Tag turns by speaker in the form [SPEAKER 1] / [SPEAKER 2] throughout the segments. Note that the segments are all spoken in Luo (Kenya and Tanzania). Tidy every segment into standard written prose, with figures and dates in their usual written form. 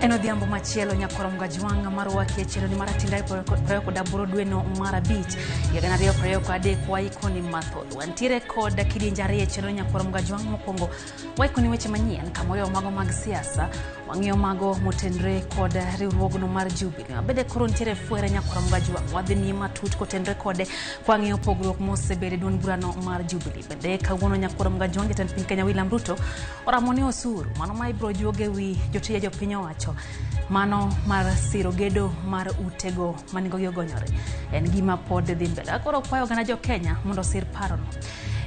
[SPEAKER 1] En odhiambo machielo nyakwar Mgajwang' mar waki e chenro ni mar atinda 28 dweno mar abich higa 2023 waikoni mathoth. Wantiere kod kidienje ariyo e chenro nyakwar Mgajwang'. Mokwongo waikoni weche manyien kamoriwo mago mag siasa, wang'iyo mago motenre kod riwruogno mar Jubilee. Mabende koro nitiere fwere nyakwar Mgajwang', wadhi miyi matut kotenre kode kwang'iyo pogruok mosebedo e duond burano mar Jubilee. Bende kawuono nyakwar Mgajwang' jatend piny Kenya William Ruto oramo ni osuru mano ma ibiro juog e wi jotije jopiny owacho mano mar siro gedo mar utego ma nengogi ogonyore en gima pod dhi mbele. Koro kwayo oganda jo Kenya mondo osir parono.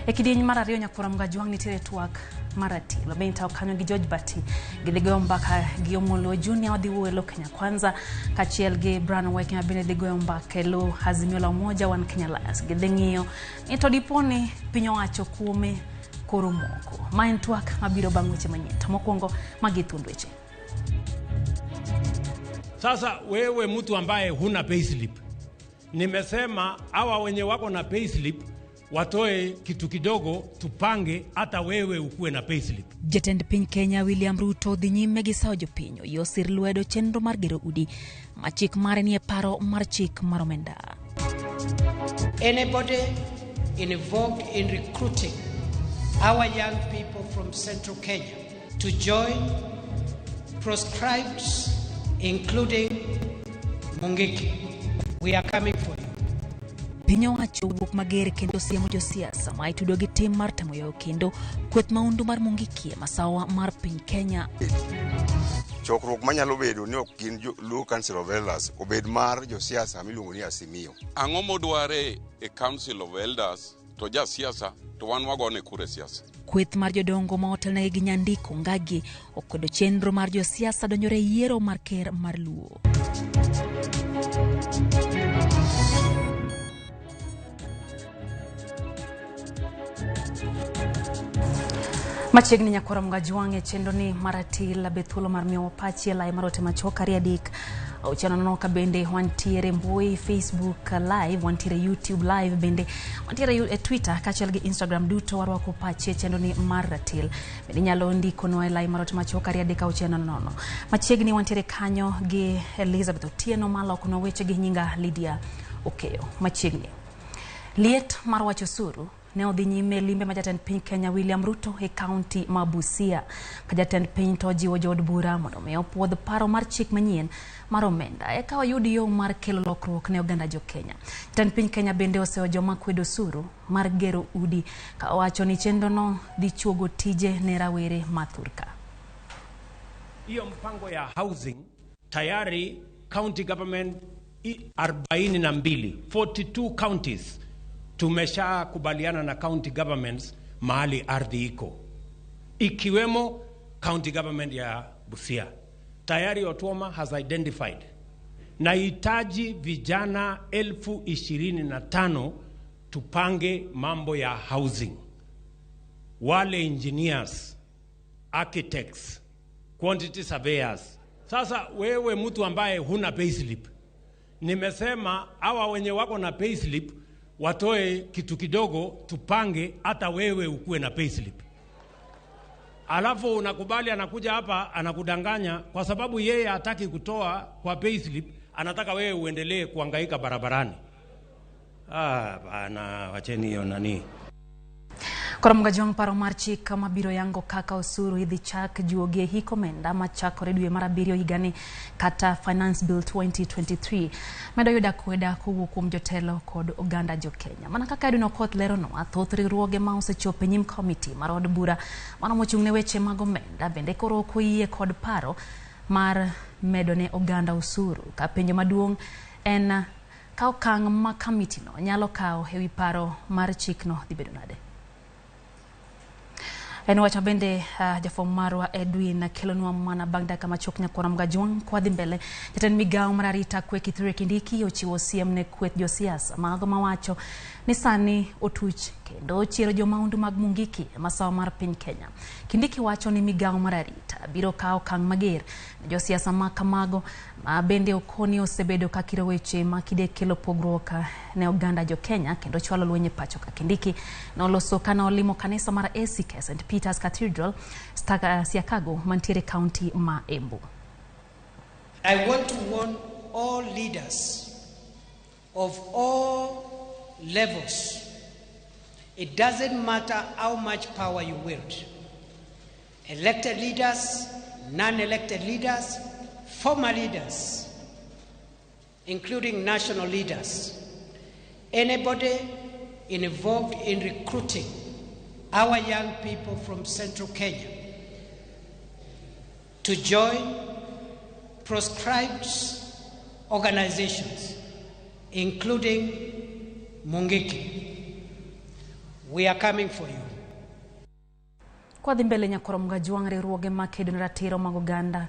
[SPEAKER 1] E kidieny mar ariyo nyakwar Mgajwang' nitiere twak mar ratiro be itawo kanyo gi George Bati gidhi goyo mbaka gi Omolo Junior wadhi wuoyo e lo Kenya Kwanza kaachiel gi Brian Weke ma bende dhi goyo mbaka e lo Azimio la Umoja One Kenya Alliance. Gidhi ng'iyo ni to dipo ni piny owacho kuome koro moko. Ma en twak mabiro bang' weche manyien. To mokwongo magi thuond weche.
[SPEAKER 2] Sasa wewe mtu ambaye huna payslip, nimesema hawa wenye wako na payslip watoe kitu kidogo, tupange hata wewe ukuwe na payslip.
[SPEAKER 1] Jatend piny Kenya William Ruto dhi nyime gi sawo jopiny oyie osir lwedo chenro mar gero udi ma chik mare nie paro mar chik mar omenda.
[SPEAKER 3] Anybody involved in recruiting our young people from Central Kenya to join proscribed, including Mungiki, we are coming for you.
[SPEAKER 1] Piny owacho wuok mager kendo siemo josiasa ma itudo gi tim mar temo yawo kendo kweth maundu mar Mungiki e masawa mar piny Kenya.
[SPEAKER 4] Chokruok manyalo bedo ni ok gin Luo Council of Elders obed mar josiasa miluongo ni Azimio.
[SPEAKER 5] Ang'o modware e Council of Elders to jasiasa to wan wagone kura e siasa?
[SPEAKER 1] Kweth mar jodongo ma otelnegi gi Nyandiko Ngagi okwedo chenro mar josiasa donjore e yiero mar ker mar Luo. Machiegni nyakwara Mgajwang' e chenro ni mar atil be thuolo mar miyowa pachi e lai mar ote machuok 2 3 6 0 ka bende wantiere mbui Facebook live, wantiere YouTube live, bende wantiere e Twitter kaachiel gi Instagram duto warwako pachi e chenro ni mar ratil. Bende inyalo ndikonwa e lai mar ote machuok 2 3 6 0 0. Machiegni wantiere kanyo gi Elizabeth Otieno malokonwa weche gi nyinga Lydia Okeyo. Machiegni liet mar wach osuru ne odhi nyime limbe ma jatend piny Kenya William Ruto e kaunti ma Busia. Ka jatend piny to ojiwo jood bura mondo mi opuodh paro mar chik manyien mar omenda eka oyud yo mar kelo lokruok ne oganda jo Kenya. Jatend piny Kenya bende oseyo joma kwedo osuru mar gero udi ka owacho ni chenrono dhi chuogo tije ne rawere ma thurka.
[SPEAKER 2] Hiyo mpango ya housing tayari county government 42, 42 counties tumeshakubaliana na county governments mahali ardhi iko, ikiwemo county government ya Busia. Tayari Otuoma has identified. Nahitaji vijana 25,000 tupange mambo ya housing, wale engineers, architects, quantity surveyors. Sasa wewe mtu ambaye huna payslip, nimesema hawa wenye wako na payslip watoe kitu kidogo, tupange hata wewe ukuwe na payslip. Alafu unakubali, anakuja hapa anakudanganya, kwa sababu yeye hataki kutoa kwa payslip, anataka wewe uendelee kuhangaika barabarani. Ah, bana, wacheni hiyo nani.
[SPEAKER 1] Koro Mgajwang' paro mar chik mabiro yango kaka osuru idhi chak juogi e hik omenda machakore dwe mar abiriyo higani kata Finance Bill 2023 medo yudo akweda kowuok kuom jotelo kod oganda jo Kenya. Mana kaka Edwin Okoth leronwa, thoth riwruoge ma osechopo e nyim komiti mar od bura mano mochung' ne weche mag omenda bende koro ok oyie kod paro mar medo ne oganda osuru ka penjo maduong' en ka okang' ma komitino nyalo kawo ewi paro mar chikno dhi bedo nade. En wach mabende jafwambo marwa Edwin kelonwa mana bang' dakika machuok nyakwara Mgajwang' kwadhi mbele. Jatend migawo mar arita kwe Kithure Kindiki ochiwo siem ne kweth josiasa mago mawacho ni sani otuch kendo ochiero jomaundu mag Mungiki e masawa mar piny Kenya. Kindiki wacho ni migawo mar arita biro kawo okang' mager ne josiasa ma kamago ma bende okoni osebedo ka kiro weche ma kide kelo pogruok ne oganda jo Kenya kendo chwalo lweny e pacho ka. Kindiki noloso kana olimo kanisa mar ACK St Peter's Cathedral Siakago mantiere kaunti ma Embu.
[SPEAKER 3] I want to warn all leaders of all levels. It doesn't matter how much power you wield. Elected leaders, non-elected leaders, former leaders, including national leaders, anybody involved in recruiting our young people from Central Kenya to join proscribed organizations, including Mungiki. We are coming for you.
[SPEAKER 1] Kwadhi mbele nyakoro Mgajwang' riwruoge makedo ne ratiro mag oganda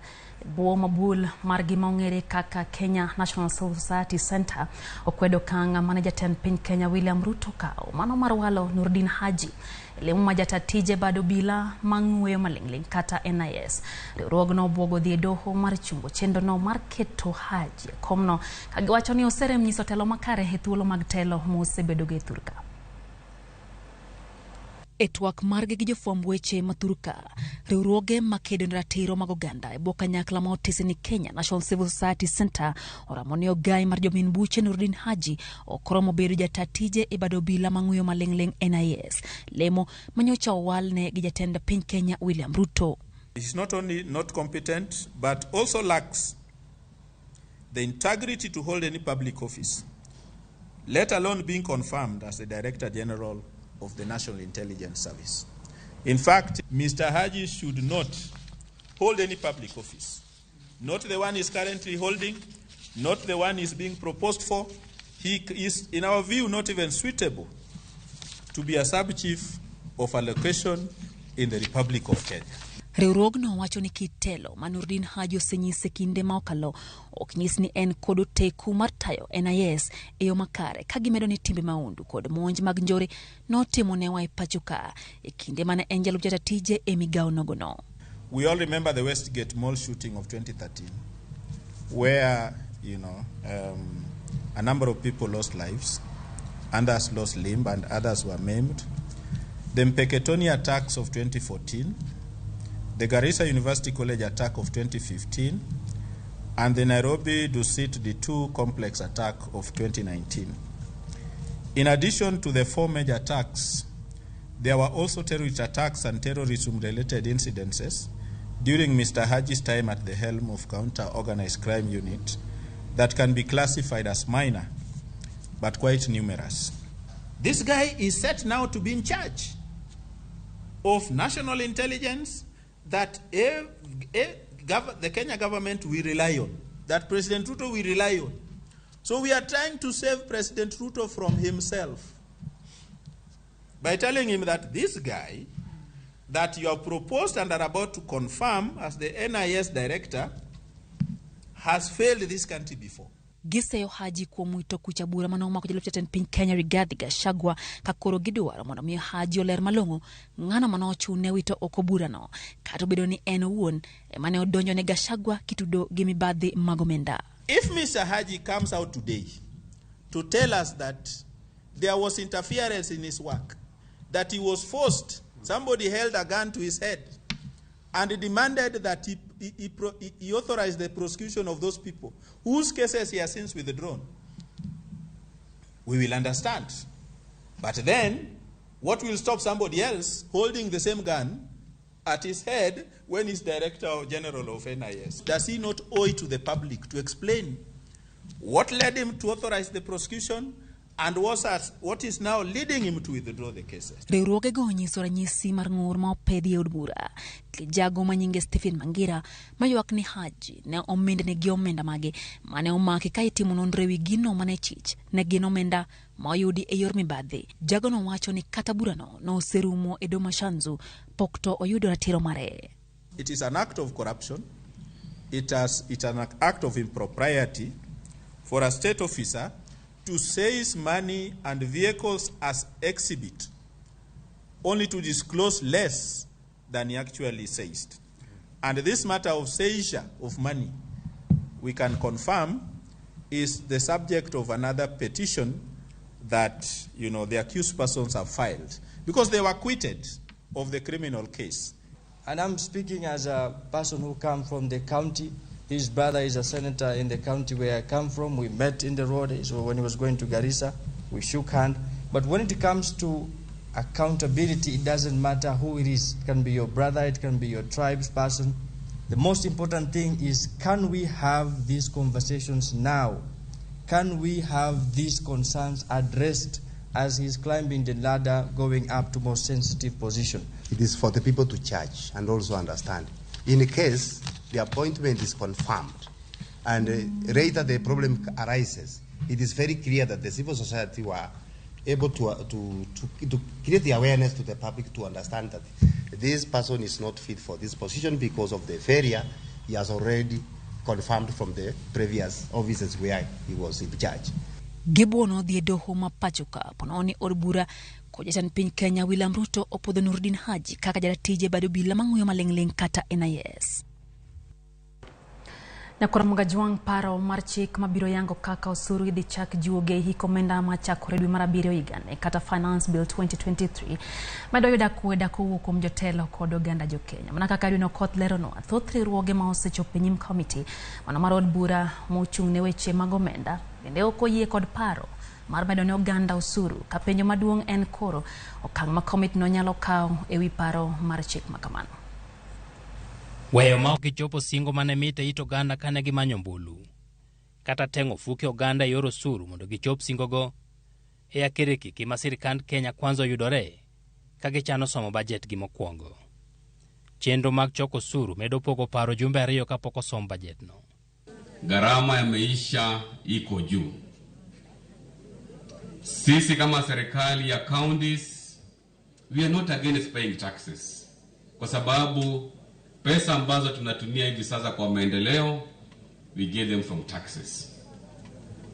[SPEAKER 1] bwo mabul margi ma ong'ere kaka Kenya National Civil Society Center okwedo okang' mane jatend piny Kenya William Ruto kawo mano mar walo Nurdin Haji lemo ma jata tije bad obila mang'weyo maling'ling' kata NIS. Riwruogno obwogo dhi e doho mar chungo chenrono mar keto Haji e komno kagiwacho ni oserem nyiso telo makare e thuolo mag telo mosebedogo e thurka. E twak margi gi jofwamb weche ma thurka, riwruoge makedo ne ratiro mag oganda e bwo kanyakla ma otisi ni Kenya National Civil Society Center oramo ni ogai mar jomin buche Nurdin Haji ok oromo bedo jata tije e bad obila mang'uyo maling'ling' NIS, lemo manyocha owalne gi jatend piny Kenya William Ruto.
[SPEAKER 6] He's not only not competent, but also lacks the integrity to hold any public office, let alone being confirmed as the Director General of the National Intelligence Service. In fact, Mr. Haji should not hold any public office. Not the one he's currently holding, not the one he's being proposed for. He is, in our view, not even suitable to be a sub-chief of a location in the Republic of Kenya.
[SPEAKER 1] Riwruogno wacho ni kit telo ma Nurdin Haji osenyise kinde ma okalo ok nyis ni en kod oteku mar tayo NIS e yo makare, ka gimedo ni timbe mahundu kod monj mag njore notimo newa e pacho ka e kinde mane en jalup jata tije e migawo nogono.
[SPEAKER 6] We all remember the Westgate Mall shooting of 2013, where a number of people lost lives, others lost limb, and others were maimed. The Mpeketoni attacks of 2014, the Garissa University College attack of 2015, and the Nairobi Dusit D2 complex attack of 2019. In addition to the four major attacks, there were also terrorist attacks and terrorism-related incidences during Mr. Haji's time at the helm of Counter-Organized Crime Unit that can be classified as minor, but quite numerous. This guy is set now to be in charge of national intelligence that the Kenya government will rely on, that President Ruto will rely on. So we are trying to save President Ruto from himself by telling him that this guy that you have proposed and are about to confirm as the NIS director has failed this country before.
[SPEAKER 1] Giseyo Haji kuom wito kucha bura mane omako jalup jatend piny Kenya Rigathi Gachagua ka koro gidwaro mondo mi Haji oler malong'o ng'ano mane ochune wito oko burano, kata obedo ni en owuon ema ne odonjo ne Gachagua kitudo gi mibadhi mag omenda.
[SPEAKER 6] If Mr. Haji comes out today to tell us that there was interference in his work, that he was forced, somebody held a gun to his head and demanded that he authorized the prosecution of those people whose cases he has since withdrawn, we will understand. But then, what will stop somebody else holding the same gun at his head when he's Director General of NIS? Does he not owe it to the public to explain what led him to authorize the prosecution and what is now leading him to withdraw the cases?
[SPEAKER 1] Riwruogego onyiso ranyisi mar ng'ur ma opedhi e od bura. Jago manyinge Stephen Mangira maywak ni Haji ne omindne gi omenda mage mane omaki ka itimo nonro ewi gino mane chich ne gin omenda ma oyudi e yor mibadhi. Jagono wacho ni kata burano noserumo e doho ma Shanzu pok to oyudo ratiro mare.
[SPEAKER 6] It is an act of corruption. It's an act of impropriety for a state officer to seize money and vehicles as exhibit, only to disclose less than he actually seized. And this matter of seizure of money, we can confirm, is the subject of another petition that the accused persons have filed, because they were acquitted of the criminal case.
[SPEAKER 7] And I'm speaking as a person who comes from the county His brother is a senator in the county where I come from. We met in the road, so when he was going to Garissa, we shook hand. But when it comes to accountability, it doesn't matter who it is. It can be your brother, it can be your tribe's person. The most important thing is, can we have these conversations now? Can we have these concerns addressed as he's climbing the ladder, going up to more sensitive position?
[SPEAKER 8] It is for the people to judge and also understand. In case the appointment is confirmed and later the problem arises, it is very clear that the civil society were able to create the awareness to the public to understand that this person is not fit for this position because of the failure he has already confirmed from the previous offices where he was in charge.
[SPEAKER 1] Gibuono dhi e doho ma pacho ka ponono ni od bura kod jatend piny Kenya William Ruto opuodho Nurdin Haji kaka jaratij e bad obila mang'uyo maling'ling' kata NIS. Nyakora Mgajwang' paro mar chik mabiro yango kaka osuru idhi chak juoge e hik omenda machakore dwe mar abiriyo higani kata Finance Bill 2023 medo yudo akweda kowuok kuom jotelo kod oganda jokenya. Mana kaka Edwin Okoth leronwa, thoth riwruoge ma osechopo e nyim komiti mano mar od bura mochung' ne weche mag omenda bende ok oyie kod paro mar medo ne oganda osuru ka penjo maduong' en koro okang' ma komitino nyalo kawo e wi paro mar chik ma kamano.
[SPEAKER 9] Weyo ma ok gichopo singo mane mit e it oganda kane gimanyo ombulu, kata teng'o ofuke oganda e yor osuru mondo gichop singogo, e akerkiki ma sirkand Kenya Kwanza oyudore ka gichano somo bajet gi mokwongo. Chenro mag choko osuru medo pogo paro jumbe ariyo kapok osom bajetno.
[SPEAKER 5] Gharama ya maisha iko juu. Sisi kama serikali ya counties, we are not against paying taxes, kwa sababu pesa ambazo tunatumia hivi sasa kwa maendeleo, we get them from taxes.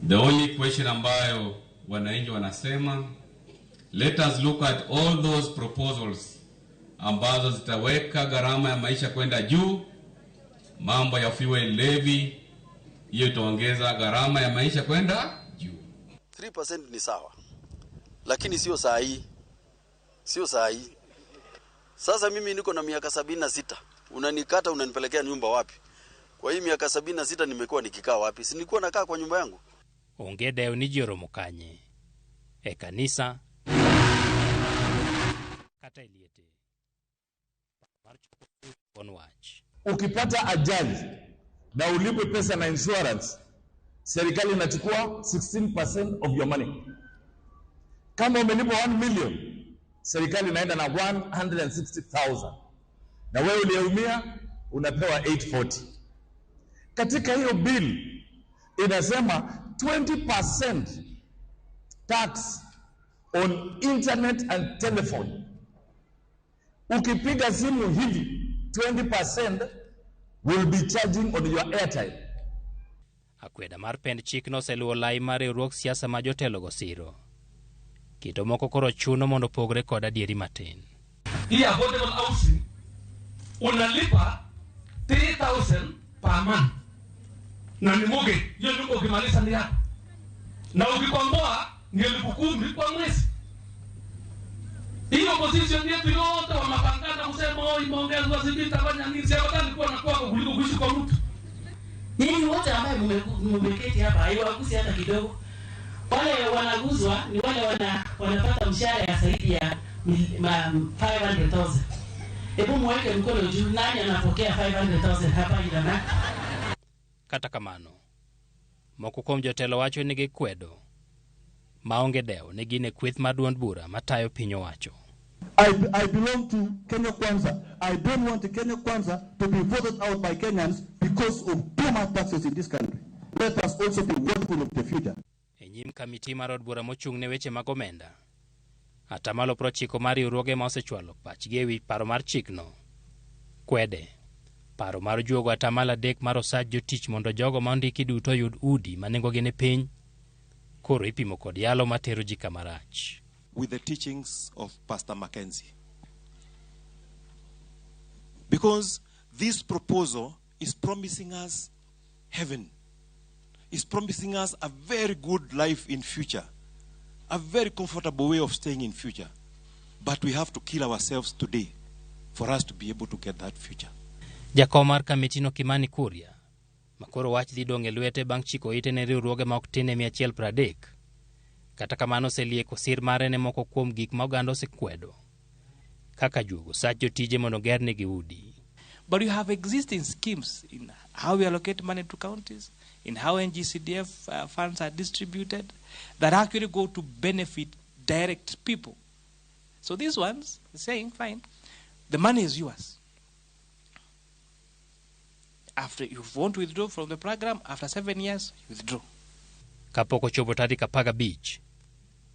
[SPEAKER 5] The only question ambayo wananchi wanasema, let us look at all those proposals ambazo zitaweka gharama ya maisha kwenda juu. Mambo ya fuel levy, hiyo itaongeza gharama ya maisha kwenda juu.
[SPEAKER 10] 3% ni sawa, lakini sio saa hii, sio saa hii. Sasa mimi niko na miaka 76, unanikata unanipelekea nyumba wapi? Kwa hii miaka 76 nimekuwa nikikaa wapi? Si nilikuwa nakaa kwa nyumba yangu?
[SPEAKER 9] Onge dewo ni ji oromo kanye, e kanisa kata e liete mar choko thuon wach.
[SPEAKER 11] Ukipata ajali na ulipwe pesa na insurance, serikali inachukua 16% of your money. Kama umelipwa 1 million, serikali inaenda na 160,000 na wewe uliyeumia unapewa 840. Katika hiyo bill inasema 20% tax on internet and telephone. Ukipiga simu hivi 20% will be charging on your airtime.
[SPEAKER 9] Akweda mar pend chikno oseluwo lai mar riwruog siasa ma jotelogo siro. Kito moko koro chuno mondo opogre kod adieri matin.
[SPEAKER 12] Hii affordable housing unalipa 3000 per month na ni mortgage. Hiyo nyumba ukimaliza ni yako, na ukikomboa ni 10,000 kwa mwezi. Hiyo position yetu yote wa mapangana kusema oh, imeongezwa sijui itafanya nini, si afadhali kuwa na kwako kuliko kuishi kwa mtu.
[SPEAKER 13] Nyinyi wote ambaye mmeketi hapa haiwagusi hata kidogo. Wale wanaguzwa ni wale wanapata mshahara ya zaidi ya 500,000. Hebu muweke mkono juu, nani anapokea 500,000 hapa Idana?
[SPEAKER 9] Kata kamano, moko kuom jotelo wacho ni gikwedo maonge dewo ni gin e kweth mar duond bura matayo piny owacho.
[SPEAKER 14] I belong to Kenya Kwanza. I don't want Kenya Kwanza to be voted out by Kenyans because of too much taxes in this country. Let us also be watchful of the future.
[SPEAKER 9] E nyim kamiti mar od bura mochung' ne weche mag omenda, atamalo 90 mar riwruoge ma osechwalo pachgi ewi paro mar chikno kwede paro mar juogo atamalo 3 mar osach jotich mondo jogo ma ondiki duto oyud udi ma nengogi ni piny, koro ipimo kod yalo matero ji kamarach.
[SPEAKER 15] With the teachings of Pastor Mackenzie. Because this proposal is promising us heaven. It's promising us a very good life in future, a very comfortable way of staying in future. But we have to kill ourselves today for us to be able to get that future.
[SPEAKER 9] Jakom mar kamitino Kimani Kuria Ma koro wach dhi dong' e lwete bang' chiko ite ne riwruoge ma ok tin e 130. Kata kamano oselieko sir mare ne moko kuom gik ma oganda osekwedo, kaka juogo sach jotije mondo ogernegi udi.
[SPEAKER 16] But you have existing schemes in how we allocate money to counties, in how NGCDF funds are distributed, that actually go to benefit direct people. So these ones are saying, fine, the money is yours. After you want to withdraw from the program, after 7 years, you withdraw.
[SPEAKER 9] Kapok ochopo tarik 15,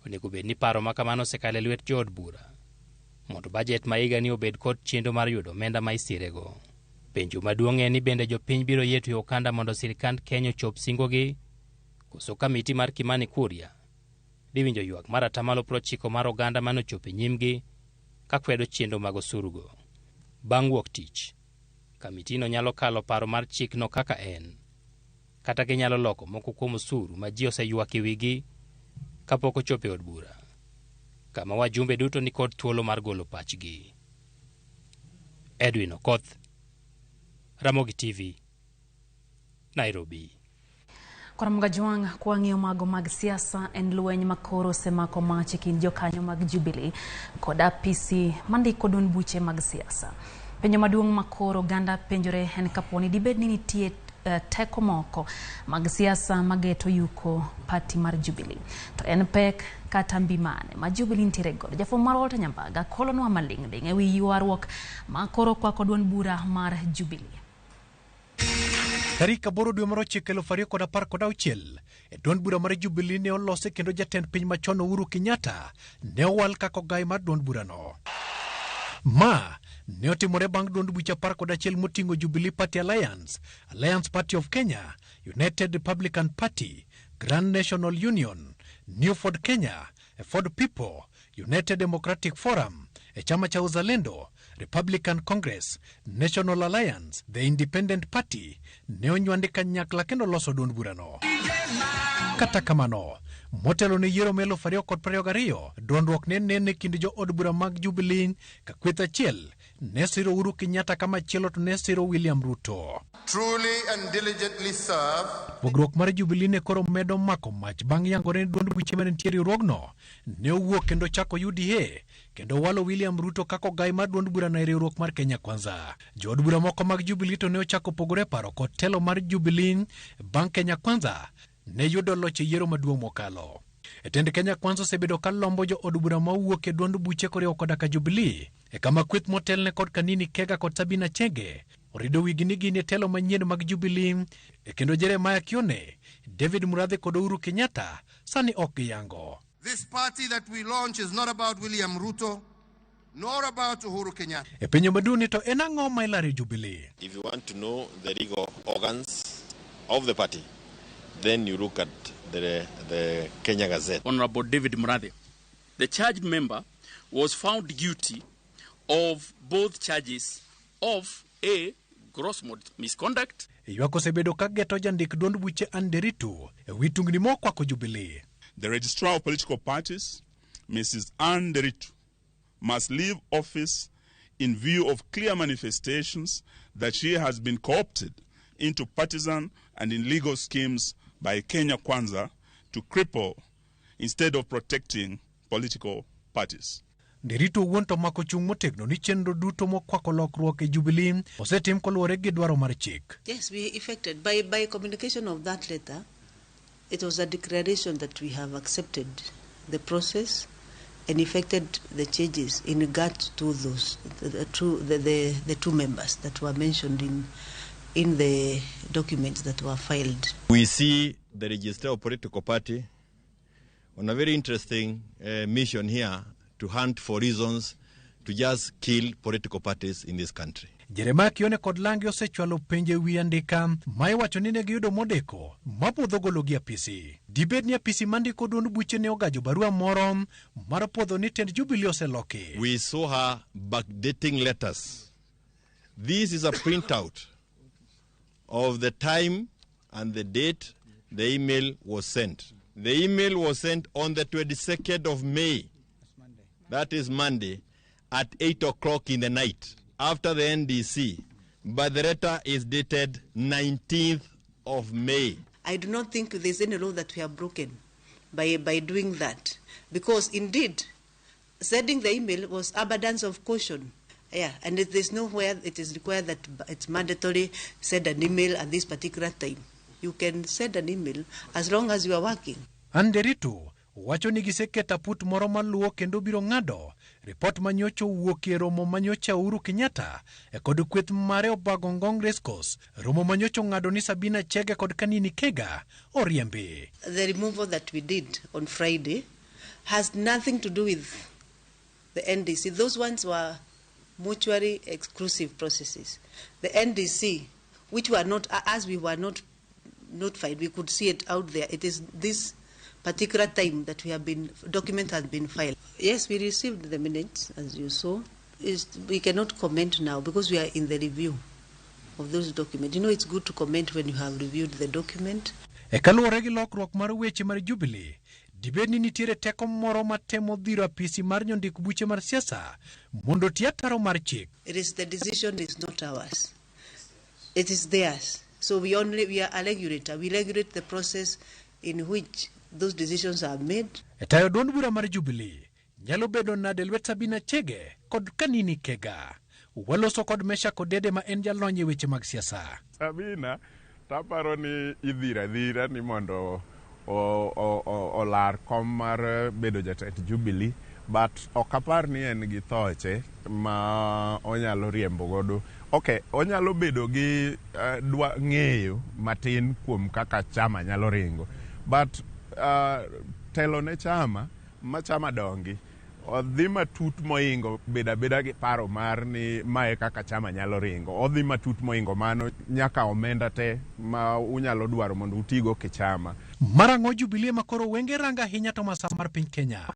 [SPEAKER 9] onego bed ni paro ma kamano osekalo e lwet jood bura mondo bajet ma higani obed kod chenro mar yudo omenda ma isirego. Penjo maduong' en ni bende jopiny biro yie tweyo okanda mondo sirkand Kenya ochop singogi, koso kamiti mar Kimani Kuria dhi winjo ywak mar 90% mar oganda manochopo e nyimgi ka kwedo chenro mag osurugo. Bang' wuok tich, kamitino nyalo kalo paro mar chikno kaka en, kata ginyalo loko moko kuom osuru ma ji oseywak e wigi kapok ochopo e od bura, kama wajumbe duto ni kod thuolo mar golo pachgi. Edwin Okoth, Ramogi TV, Nairobi.
[SPEAKER 1] Koramoga Jwang' kwang'iyo mago mag siasa en lweny makoro osemako mach e kind jokanyo mag Jubilee kod apisi mandiko duond buche mag siasa. Penjo maduong' makoro oganda penjore en kaponi dibed ni nitie teko moko mag siasa mageto yuko parti mar Jubilee. To en pek kata mbi mane ma Jubilee nitiere godo. Jafwambo mar Walter Nyambaga kolonwa maling'ling' ewi ywaruok makoro kwako duond bura mar Jubilee.
[SPEAKER 17] Tarik 8 dwe mar 9 2016 e duond bura mar Jubilee ne olose kendo jatend piny machon Uhuru Kenyatta ne owal kaka ogai mar duond burano. Ma ne otimore bang' duond buche 11 moting'o Jubilee Party Alliance, Alliance Party of Kenya, United Republican Party, Grand National Union, New Ford Kenya, Ford People, United Democratic Forum, e chama cha Uzalendo, Republican Congress, National Alliance, The Independent Party ne onywande kanyakla kendo loso duond burano. Kata kamano, motelo ne yiero mar 2022, dondruok ne nene kind jo od bura mag Jubilee ka kweth achiel ne siro Uhuru Kenyatta kamachielo to ne siro William Ruto.
[SPEAKER 18] Truly and diligently serve.
[SPEAKER 17] Pogruok mar Jubilee ne koro medo mako mach bang' yangore ni duond buche mane nitie e riwruogno ne owuok kendo chako UDA kendo walo William Ruto kaka ogai mar duond burano e riwruok mar Kenya Kwanza. Jood bura moko mag Jubilee to ne ochako pogore paro kod telo mar Jubilee bang' Kenya Kwanza ne yudo loch e yiero maduong' mokalo. E tend Kenya Kwanza osebedo ka lombo jo od bura mawuok e duond buche koriwo koda ka Jubilee e kama kweth motelne kod Kanini Kega kod Sabina Chege orido wigi ni gin e telo manyien mag Jubilee e kendo Jeremiah Kione, David Murathe kod Uhuru Kenyatta sani ok giyango.
[SPEAKER 18] This party that we launch is not about William Ruto nor about Uhuru Kenyatta.
[SPEAKER 17] E penjo maduong' ni to en ang'o ma ilaro Jubilee?
[SPEAKER 19] If you want to know the legal organs of the party, then you look at the Kenya Gazette.
[SPEAKER 20] Honorable David Murathe, the charged member, was found guilty of both charges of A, gross misconduct.
[SPEAKER 17] Ywak osebedo ka geto jandik duond buche Anne Nderitu e wi tungni mokwako Jubilee.
[SPEAKER 21] The registrar of political parties, Mrs. Anne Nderitu, must leave office in view of clear manifestations that she has been co-opted into partisan and illegal schemes by Kenya Kwanza to cripple instead of protecting political parties.
[SPEAKER 17] Nderitu owuon to mako chung' motegno ni chenro duto mokwako lokruok e Jubilee osetim koluwore gi dwaro mar chik.
[SPEAKER 22] Yes, we effected by communication of that letter. It was a declaration that we have accepted the process and effected the changes in regard to those the two members that were mentioned in the documents that were filed.
[SPEAKER 19] We see the registrar of political party on a very interesting mission here to hunt for reasons to just kill political parties in this country.
[SPEAKER 17] Jeremiah Kione kod Lange osechwalo penjo e wi andika ma iwacho ni ne giyudo modeko mapuodho golo gi apisi. Dibed ni apisi mandiko duond buche ne ogajo barua moro mar puodho ni tend Jubilee oseloki.
[SPEAKER 19] We saw her backdating letters. This is a printout of the time and the date the email was sent. The email was sent on the 22nd of May. That is Monday, at 8 o'clock in the night, after the NDC. But the letter is dated 19th of May.
[SPEAKER 22] I do not think there's any law that we have broken by doing that. Because indeed, sending the email was abundance of caution. Yeah, and there's nowhere it is required that it's mandatory send an email at this particular time. You can send an email as long as you are working.
[SPEAKER 17] Anne Nderitu wacho ni giseketo aput moro maluwo kendo biro ng'ado ripot manyocha owuok e romo manyocha Uhuru Kenyatta e kod kweth mare obago Ngong Racecourse. Romo manyocha ong'ado ni Sabina Chege kod Kanini Kega oriembi.
[SPEAKER 22] The removal that we did on Friday has nothing to do with the NDC. Those ones were mutually exclusive processes. The NDC, which were not, as we were not notified, we could see it out there. It is this particular time that we have been, document has been filed. Yes, we received the minutes, as you saw. We cannot comment now because we are in the review of those documents. You know, it's good to comment when you have reviewed the document.
[SPEAKER 17] E kaluwore gi lokruok mar weche mar Jubilee, dibed ni nitiere teko moro matemo dhiro apisi mar nyondik buche mar siasa mondo oti ataro mar chik.
[SPEAKER 22] It is the decision is not ours. It is theirs. So we are a regulator. We regulate the process in which those decisions are made.
[SPEAKER 17] E tayo duond bura mar Jubilee nyalo bedo nade lwet Sabina Chege kod Kanini Kega. Waloso kod Mesha Kodede ma en jalony e weche mag siasa.
[SPEAKER 2] Sabina taparo ni idhira dhira ni mondo olar kom mar bedo jatend Jubilee, but ok apar ni en gi thoche ma onyalo riembo godo. Okay, onyalo bedo gi ng'eyo matin kuom kaka chama nyalo ringo, but telo ne chama ma chama dongi odhi matut moingo beda beda gi paro mar ni mae kaka chama nyalo ringo. Odhi matut moingo mano nyaka omenda te ma unyalo dwaro mondo utigo kichama.
[SPEAKER 17] Marang'o Jubilee ma koro wenge ranga ahinya to masawa mar piny Kenya.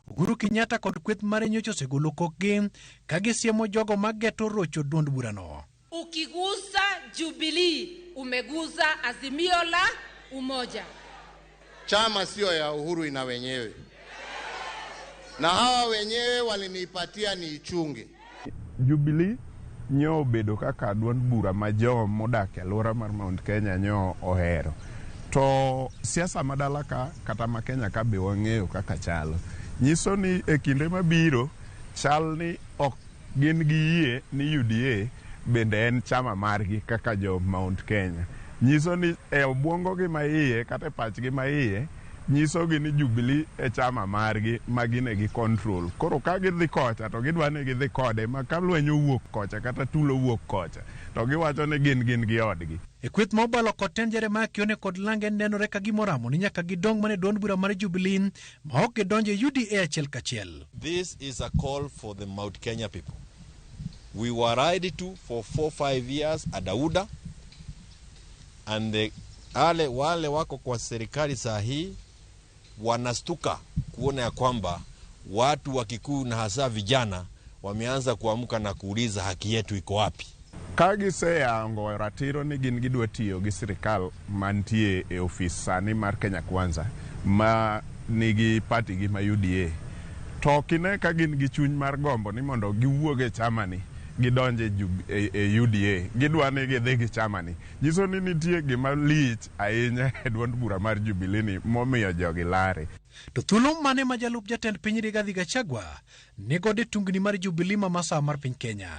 [SPEAKER 17] Uhuru Kenyatta kod kweth mare nyocha osegolo kokgi ka gisiemo jogo mageto rocho duond burano.
[SPEAKER 4] Ukigusa Jubilee umegusa Azimio la Umoja.
[SPEAKER 18] Chama sio ya Uhuru, ina wenyewe. Na hawa wenyewe walinipatia niichunge.
[SPEAKER 2] Jubilee nyo obedo kaka duond bura ma jo modak e alwora mar Mount Kenya nyo ohero. To siasa madala ka kata ma Kenya ka be wang'eyo kaka chalo. Nyiso ni e kinde mabiro chal ni ok gin gi yie ni UDA bende en chama margi kaka jo Mount Kenya. Nyiso ni e obwongo gi ma iye kata e pachgi ma iye nyiso gi ni Jubilee e chama margi ma gine gi control. Koro ka gidhi kocha to gidwa ni gidhi kode ma ka lweny owuok kocha kata tulo owuok kocha to giwacho ni gin gi odgi.
[SPEAKER 17] E kweth ma obalo kod ten Jeremiah Kione kod Lange nenore ka gimoramo ni nyaka gidong mana e duond bura mar Jubilee ma ok gidonjo e UDA achiel kachiel.
[SPEAKER 19] This is a call for the Mount Kenya people. We were ready to for 4-5 years at Dauda, and the wale wako kwa serikali saa hii wanastuka kuona ya kwamba watu wa Kikuyu na hasa vijana wameanza kuamka na kuuliza haki yetu iko wapi.
[SPEAKER 2] Ka giseyango ratiro ni gin gidwa tiyo gi sirikal mantie e ofis sani mar Kenya Kwanza ma nigi party gi ma UDA, to ok ine ka gin gi chuny mar gombo ni mondo giwuog e chamani gidonje e UDA, gidwa ni gidhi gi chamani. Nyiso ni nitie gima lich ahinya e duond bura mar Jubilee ni momiyo jogi lare.
[SPEAKER 17] To thuolo mane ma jalup jatend piny Rigathi Gachagua nigodo e tungni mar Jubilee ma masawa mar piny Kenya.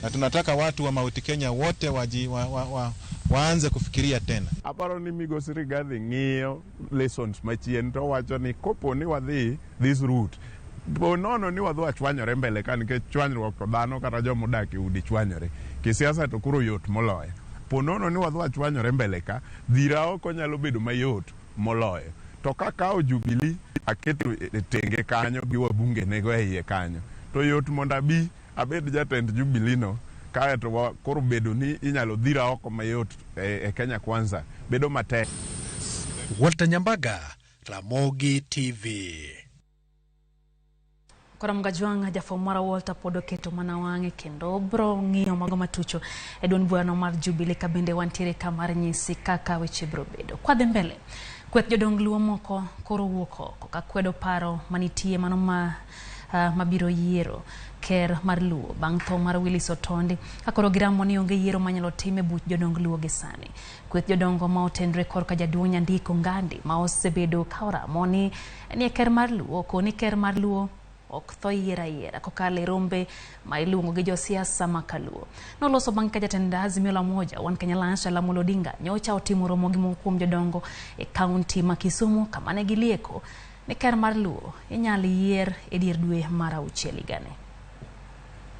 [SPEAKER 23] Na tunataka watu wa Mount Kenya wote waanze kufikiria tena.
[SPEAKER 2] Aparo ni migosi Rigathi ng'iyo lessons machien to wacho ni kopo ni wadhi this route, po nono ni wadhi wachwanyore mbele ka nikech chwanyruok to dhano kata joma odak e udi chwanyore. Kisiasa to koro yot moloyo. Po nono ni wadhi wachwanyore mbele ka, dhira oko nyalo bedo mayot moloyo. To kakawo Jubilee aketo e tenge kanyo gi wabunge nego e iye kanyo, to yot mondo abi abed jatend Jubilee no, kaeto koro bedo ni inyalo dhira oko mayot e Kenya Kwanza bedo matek.
[SPEAKER 17] Walter Nyambaga, Ramogi TV.
[SPEAKER 1] Koro Mgajwang' jafwambo mara Walter pod oketo mana wang'e kendo bro ng'iyo mago matucho e duond burano mar Jubilee ka bende wantiere ka mar nyisi kaka weche bro bedo. Kwadhi mbele, kweth jodong Luo moko koro wuok oko ka kwedo paro manitie mano ma mabiro yiero ker mar Luo bang' tho mar Willis Otondi ka koro giramo ni onge yiero manyalo tim e buch jodong Luo gi sani. Kweth jodongo ma otenre korka jaduong' Nyandiko Ngandi ma osebedo ka oramo ni e ker mar Luo koni ker mar Luo ok tho yier ayiera kokalo e rombe ma iluongo gi josiasa ma kaluo. Noloso bang' ka jatend Azimio la Umoja One Kenya Alliance Raila Amolo Odinga nyocha otimo romo gi moko kuom jodongo e kaunti ma Kisumu kama ne gilieko ni ker mar Luo inyal yier e dier dwe mar auchiel higani.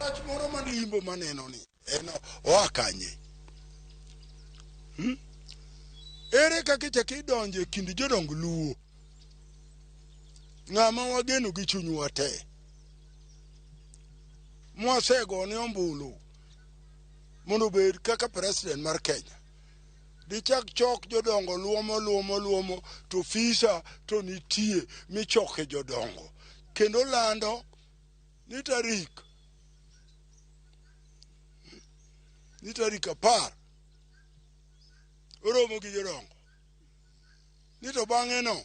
[SPEAKER 3] Wach moro malimbo maneno ni en oa kanye? Ere kaka ichako idonjo e kind jodong Luo? Ng'ama wageno gi chunywa te. Mwasegone ombulu mondo obed kaka president mar Kenya. Dichak chok jodongo luomo luomo luomo to fisa to nitie michoke jodongo. Kendo lando ni tarik 10 oromo gi jodongo. Ni to bang'e no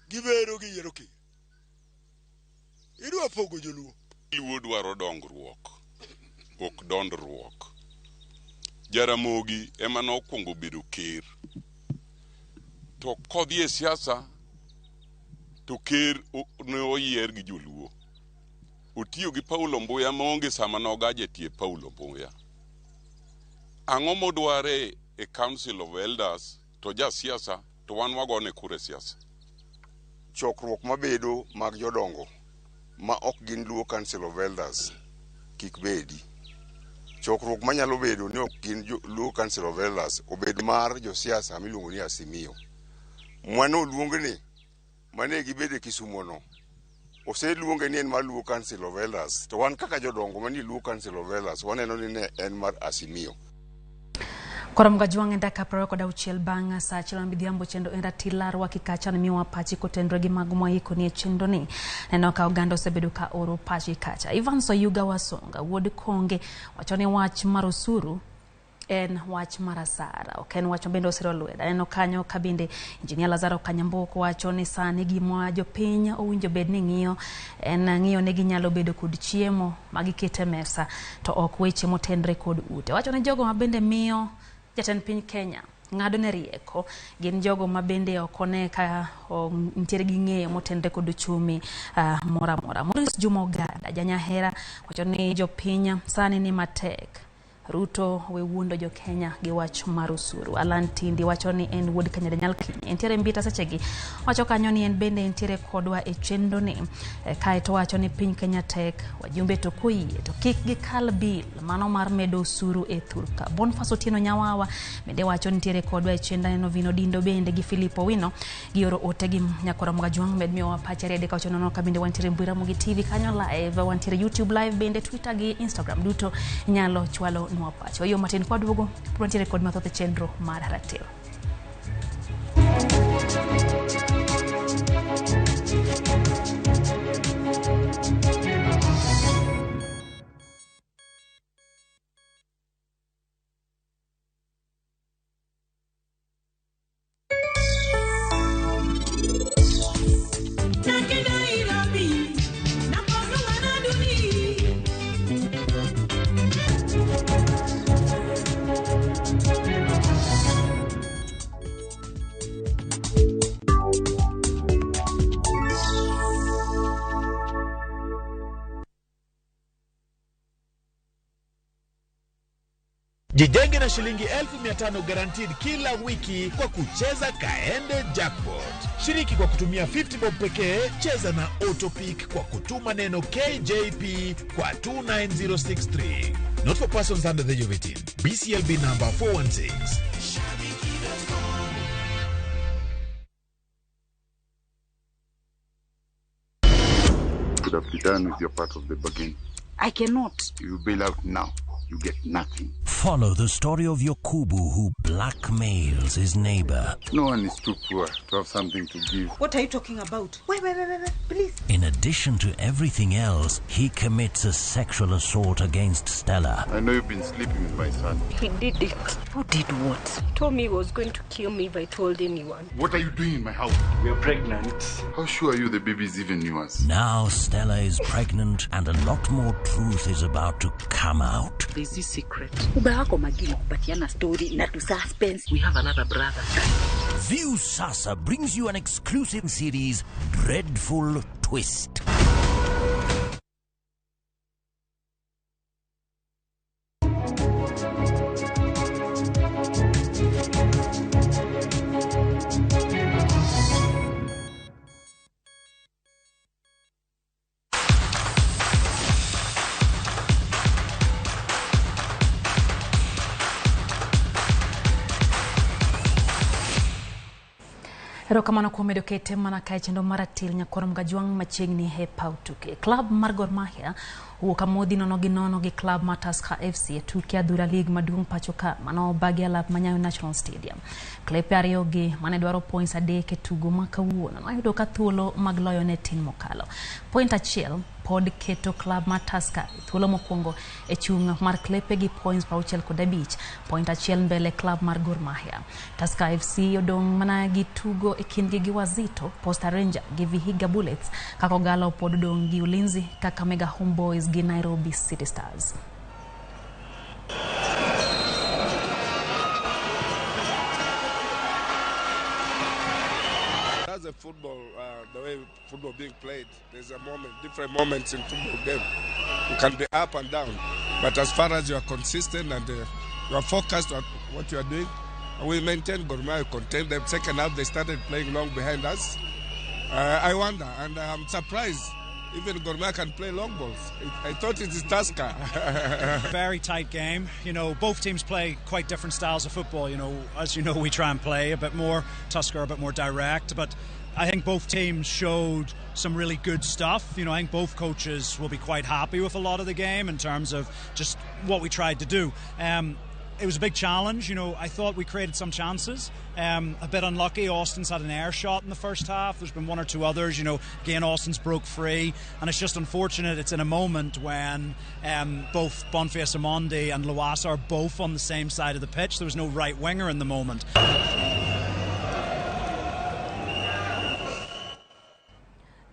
[SPEAKER 3] gibedo gi yiero ki. Idwa pogo joluo.
[SPEAKER 6] Luo dwaro dongruok, ok dondruok. Jaramogi ema nokwongo bedo ker. To kodhi e siasa to ker ne oyier gi joluo. Otiyo gi Paulo Mbuya maonge sama nogaje tie Paulo Mbuya. Ang'o modware e Council of Elders to ja siasa to wan wagone kura e siasa.
[SPEAKER 7] Chokruok mabedo mag jodongo ma ok gin Luo Council of Elders kik bedi. Chokruok manyalo bedo ni ok gin Luo Council of Elders obed mar josiasa miluongo ni Azimio. Mano oluong ni mane gibedo e Kisumo no oseluonge ni en mar Luo Council of Elders to wan kaka jodongo manie Luo Council of Elders waneno ni ne en mar Azimio.
[SPEAKER 1] Koro Mgajwang' en dakika 26 bang' saa 1 midhiambo chendo en ratil larwa kikacha ni miwa pachi kotenre gi mago mwaiko ni e chenro ni. Neno ka oganda osebedo ka oro pachi kacha. Evans Oyuga Wasonga wuod Konge wacho ni wach mar osuru en wach mar asara, ok en wach mabende osiro lwedo. Aneno kanyo ka bende Injinia Lazaro Kanyambuok wacho ni sani gima jopiny owinjo bed ni ng'iyo en ng'iyo ni ginyalo bedo kod chiemo ma giketo e mesa to ok weche motenre kod ute. Wacho ni jogo ma bende miyo jatend piny Kenya ng'ado ne rieko gin jogo ma bende ok one ka nitiere gi ng'eyo motenre kod uchumi moro amora. Maurice Juma Oganda janyahera wacho ni jopiny sani ni matek. Ruto we wuondo jo Kenya gi wach mar osuru. Alan Tindi wacho ni en wuod Kenya Daniel Kiny. Entiere Mbita sechegi. Wacho kanyo ni en bende entiere kodwa e chenro ni. Kaeto wacho ni piny Kenya tek, wajumbe to koyie to kik gikal bil mano mar medo osuru e thurka. Boniface Otieno Nyawawa bende wacho ni nitiere kodwa e chenro. Neno Vino Dindo bende gi Philip Owino gioro ote gi Nyakora Mgajwang' med miyowa pache ariyo adek wacho nono ka bende wantiere Mbui Ramogi TV kanyo live, wantiere YouTube live bende Twitter gi Instagram duto nyalo chwalo nwa pacho. Yo matin kwa duogo, wantiere kod mathoth e chenro mar Ratiro.
[SPEAKER 24] Jijenge na shilingi 1500 guaranteed kila wiki kwa kucheza Kaende Jackpot. Shiriki kwa kutumia 50 bob pekee, cheza na Autopick kwa kutuma neno KJP kwa 29063. Not for persons under the age of 18. BCLB number 416.
[SPEAKER 25] Could have done with your part of the bargain.
[SPEAKER 26] I cannot.
[SPEAKER 25] You bail out now.
[SPEAKER 5] You get nothing.
[SPEAKER 8] Follow the story of Yokubu who blackmails his neighbor.
[SPEAKER 5] No one is too poor to have something to give.
[SPEAKER 10] What are you talking about? Wait, wait, wait, wait, wait, please.
[SPEAKER 8] In addition to everything else, he commits a sexual assault against Stella.
[SPEAKER 5] I know you've been sleeping with my son.
[SPEAKER 11] He did it. Who did what? He told me he was going to kill me if I told anyone.
[SPEAKER 5] What are you doing in my house?
[SPEAKER 25] We are pregnant.
[SPEAKER 5] How sure are you the baby is even yours?
[SPEAKER 8] Now Stella is pregnant and a lot more truth is about to come out.
[SPEAKER 11] There's this secret.
[SPEAKER 10] Ubawako magini kupatiana story na tu suspense.
[SPEAKER 11] We have another brother.
[SPEAKER 8] View Sasa brings you an exclusive series, Dreadful Twist.
[SPEAKER 1] Erokamano kuom medo kete mana kae chenro mar atil nyakwar Mgajwang' machiegni e paw tuke. Klab mar Gor Mahia owuok amodhi nono gi nono gi klab mar Tusker FC e tuke adhula League maduong' pacho ka mano obagi alap ma Nyayo National Stadium. Klepe ariyo gi mane dwaro points 3 e tugo ma kawuono noyudo ka thuolo mag loyo ne tin mokalo. Point achiel pod keto klab mar Tusker thuolo mokwongo e chung' mar klepe gi points 65, point achiel mbele klab mar Gor Mahia. Tusker FC odong' mana gi tugo e kindgi gi Wazito, Posta Ranger gi Vihiga Bullets, kaka Ogalo pod odong' gi Ulinzi, Kakamega Homeboys gi Nairobi City Stars.
[SPEAKER 26] That's a football, the way football being played. There's a moment, different moments in football game. You can be up and down, but as far as you are consistent and you are focused on what you are doing, we maintained Gor Mahia, contained them. Second half, they started playing long behind us. I wonder, and I'm surprised. Even Gor Mahia can play long balls. I thought it is Tusker.
[SPEAKER 27] Very tight game. You know, both teams play quite different styles of football. You know, as you know, we try and play a bit more. Tusker a bit more direct. But I think both teams showed some really good stuff. You know, I think both coaches will be quite happy with a lot of the game in terms of just what we tried to do. It was a big challenge. You know, I thought we created some chances. A bit unlucky. Austin's had an air shot in the first half. There's been one or two others. You know, again, Austin's broke free. And it's just unfortunate it's in a moment when both Bonface Omondi and Lowassa are both on the same side of the pitch. There was no right winger in the moment.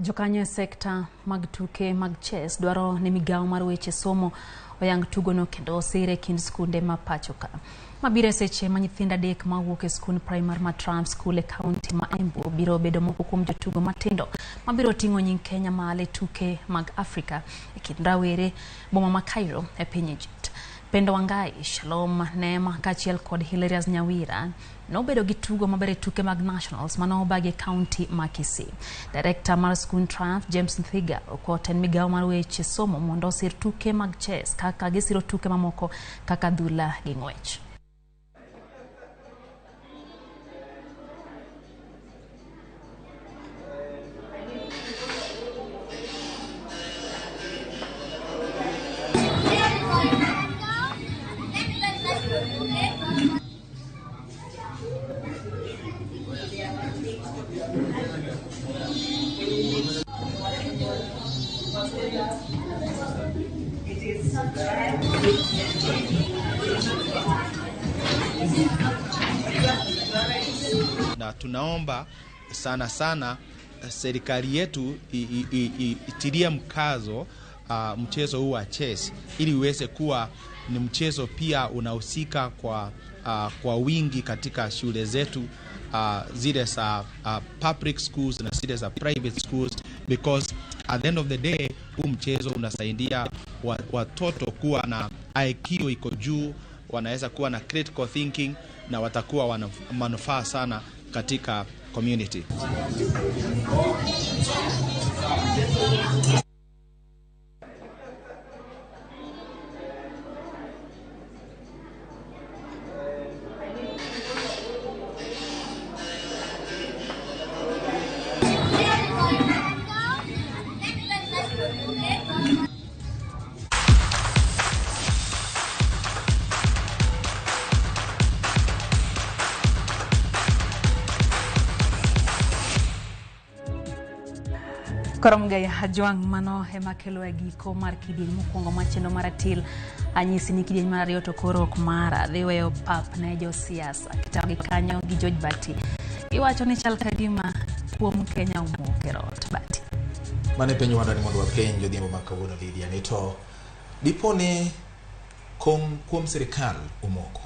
[SPEAKER 1] Jokanyo e sekta mag tuke mag chess dwaro ni migawo mar weche somo oyang tugono kendo osire kind skunde ma pacho ka. Mabiro e seche ma nyithindo 3 mawuok e skund primar ma Trump School e kaunti ma Embu biro bedo moko kuom jotugo matindo mabiro ting'o nying Kenya malo e tuke mag Afrika e kind rawere boma ma Cairo e piny Egypt. Pendo Wangai, Shalom Neema kaachiel kod Hilarious Nyawira nobedo gi tugo maber e tuke mag Nationals mano obagi e kaunti ma Kisii. Director mar skund Triumph James Nthiga okwayo tend migawo mar weche somo mondo osir tuke mag chess kaka gisiro tuke mamoko kaka adhula gi ng'wech.
[SPEAKER 28] Na tunaomba sana sana serikali yetu itilie mkazo mchezo huu wa chess ili uweze kuwa ni mchezo pia unahusika kwa wingi katika shule zetu, zile za public schools na zile za private schools, because at the end of the day huu mchezo unasaidia watoto kuwa na IQ iko juu, wanaweza kuwa na critical thinking na watakuwa wana manufaa sana katika community.
[SPEAKER 1] Koro Mgaya Ajwang', mano ema kelo e giko mar kidieny mokwongo mar chenro mar atil. Anyisi ni kidieny mar ariyo to koro ok mara dhi weyo pap ne josiasa kitago gi kanyo gi George Bati. Iwacho ni chal ka gima kuom Kenya omoko e rot Bati.
[SPEAKER 9] Mano e penjo wadwa ni mondo wapenj odhiambo ma kawuono Lydia ni to dipo ni kom kuom sirikal omoko.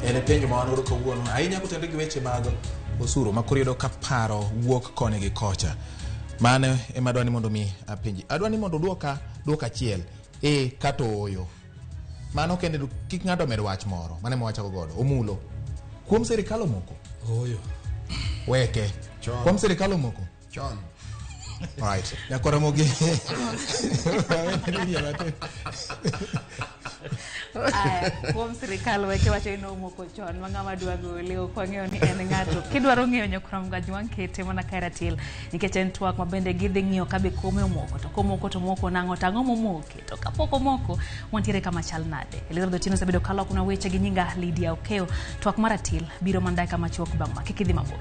[SPEAKER 9] En e penjo ma wan godo kawuono ahinya kotenore gi weche mag osuru ma koro iyudo ka paro wuok koni gi kocha. Mano ema adwa ni mondo mi apenji. Adwa ni mondo duoka duok achiel e kata ooyo. Mano kende kik ng'ato med wach moro. Mano ema wachako godo. Omulo. Kuom sirikal omoko.
[SPEAKER 12] Ooyo.
[SPEAKER 9] Weke.
[SPEAKER 12] Chon.
[SPEAKER 9] Kuom sirikal omoko.
[SPEAKER 12] Chon.
[SPEAKER 9] Alright. Nyakwara Mogi.
[SPEAKER 1] Aya, kuom sirikal weke wacho ni nomoko chon ma ng'ama dwa gole ok wang'eyo ni en ng'ato. Kidwaro ng'eyo nyakwar Mgajwang' kete mana ka ratil nikech en twak ma bende gidhi ng'iyo ka be kome omoko to komoko to moko nang'o to ang'o momoke to kapok omoko wantiere kama chal nade. Elizabeth Otieno osebedo kalokona weche gi nyinga Lydia Okeyo. Twak mar ratil biro mana dakika machuok bang' ma kik idhi mabor.